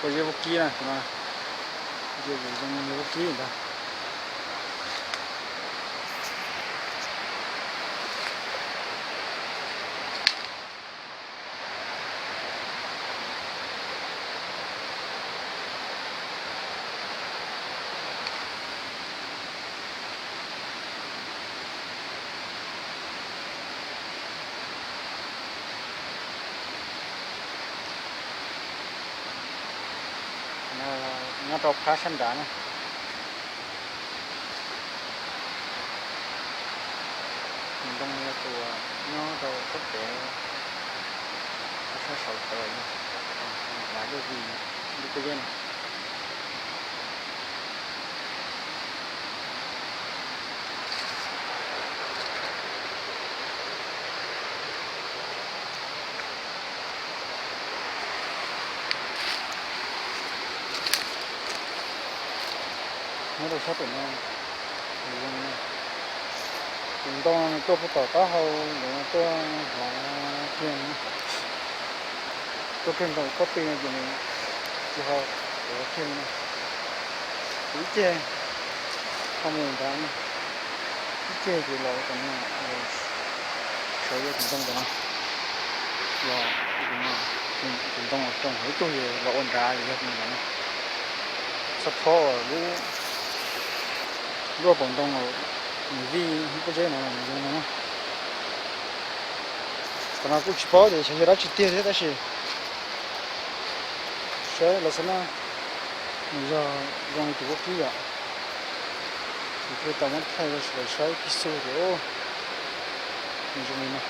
Zeb vaub kib na, tus no, zoo li vaub kib ntag. Nyob rau phab sab nrad na. Tus ntoo yog tus nyob rau sab pem, sab saud tod, nrad dej vim lub pob zeb no. Nyob rau sab pem no, tus ntoo tuaj puag tom taub hau, tuaj hlav kiag, tuaj kiag nkaus pob tw no ces nws tsis ho hlav kiag li no. Ces ib ceg ho mus nrad no, ib ceg ces los ua tom no, sawv yog tus ntoo tom no, los tus ntoo tsoom hauv ib tug los ua nrad yog tus ntoo no. Xab phob lub, lub hauv paus ntoo, nws vij lub pob zeb no nws zoo no na. Qhov no kuj tsis paub tias xyov yog dab tsi tiag thiab tab sis saib los xwb na, nws yog zoo li tus vaub kib yom. Ces kuj tau muab thaij rau sawv daws saib ib pliag xwb tias nws zoo li no.